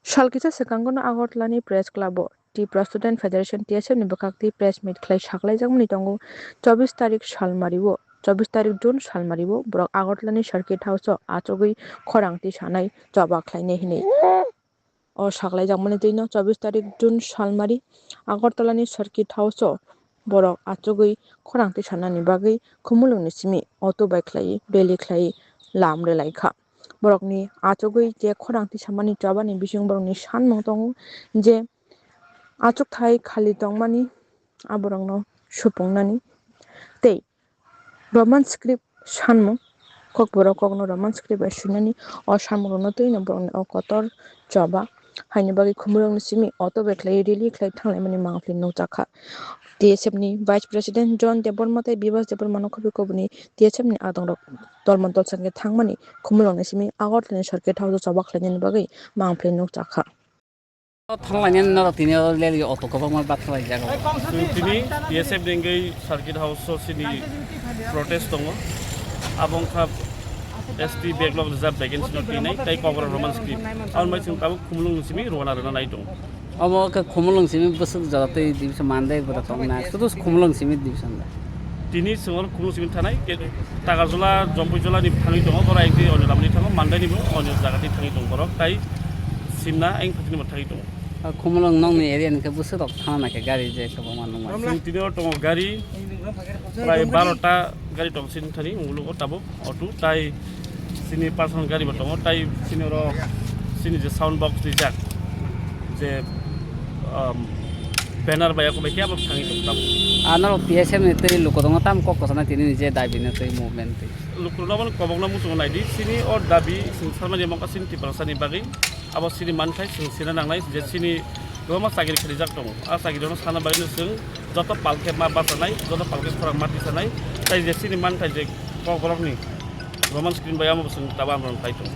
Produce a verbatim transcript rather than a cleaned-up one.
Sal kisa swkango no Agartala ni Press Club o Tipra Student Federation, T S F ni bwkhak twi press meet khlai saklaijakmani tongo chobbish tarik salmari o, chobbish tarik June salmari o borok Agartala ni Circuit House o achugwi khorang twi sanai choba khlainai hinwi. O saklaijakmani twino chobbish tarik June salmari Agartala ni Circuit House o borok achugwi khorang twi sanani bagwi Khumulwng ni simi auto bai khlai rally khlai lam rwlai kha. Borokni achugwi je khorang twi samani chobani bising borokni sanmung tongo je achukthai khali tongmani aborokno supungnani tei Roman script sanmung, kokborok kokno Roman script bai swinani o sanmungrokno twino borokni o kotor choba haini bagwi Khumulwngni simi auto bai khlai rally khlai thanglaimani mangpili nukjakha. T S F ni Vice President John Debbarma tei Bibas Debbarma no khobwi koboni T S F ni adongrok tolmon tolsa khe thangmani Khumulwngni simi Agartala ni Circuit House o choba khlainani bagwi mangpili nukjakha. Thanglainani norok tini o rally auto kwbangma bathalaijak. Chwng tini T S F ni wngwi Circuit House o chini protest tongo. Abo wngkha S T backlog reserve vacancy no twinai tei Kokborok Roman script. Aboni bai chwng tabuk Khumulwng ni simi rwna rwna nai tongo. Omo khe Khumulwng simi bwswk jora twi division mandai bwrwi tongnai. Sudu Khumulwng simi division da. Tini chwng oro Khumulwng simi thanai, ke Takarjala, Jompuijala ni thangwi tongo, borok ekdi onyo lamani thango, mandai ni bo onyo jaga ni thangwi tongo borok, tai simna eng phatini bo thangwi tongo. Ah, Khumulwng nokni area ni khe bwswk rok thana nai khe gari je kwbangma nukmani. Chwng tini oro tongo gari, prai baro ta gari tong sini thani, unglugo tabuk. Auto tai chini personal gari bo tongo, tai chini oro chini je sound box rijak, je, um, banner bai ako bai khe abo thangwi tong tamo. Ah, norok T S F ni twi luku tongo, tamo kok kochana tini ni je dabi no twi movement twi. Lukurok no kobokno muchungo naidi, chini o dabi chwng salmani mokha chini Tiprasa ni bagwi, abo chini manthai chwng sina nangnai je chini kwbangma chakiri khirijak tongo, a chakiri no sana bagwi no chwng joto palkhe ma bachanai, joto palkhe khorang ma tisanai, tai je chini manthai je Kokborokni Roman script bai amo bwswng tabo amrok khlai tongo.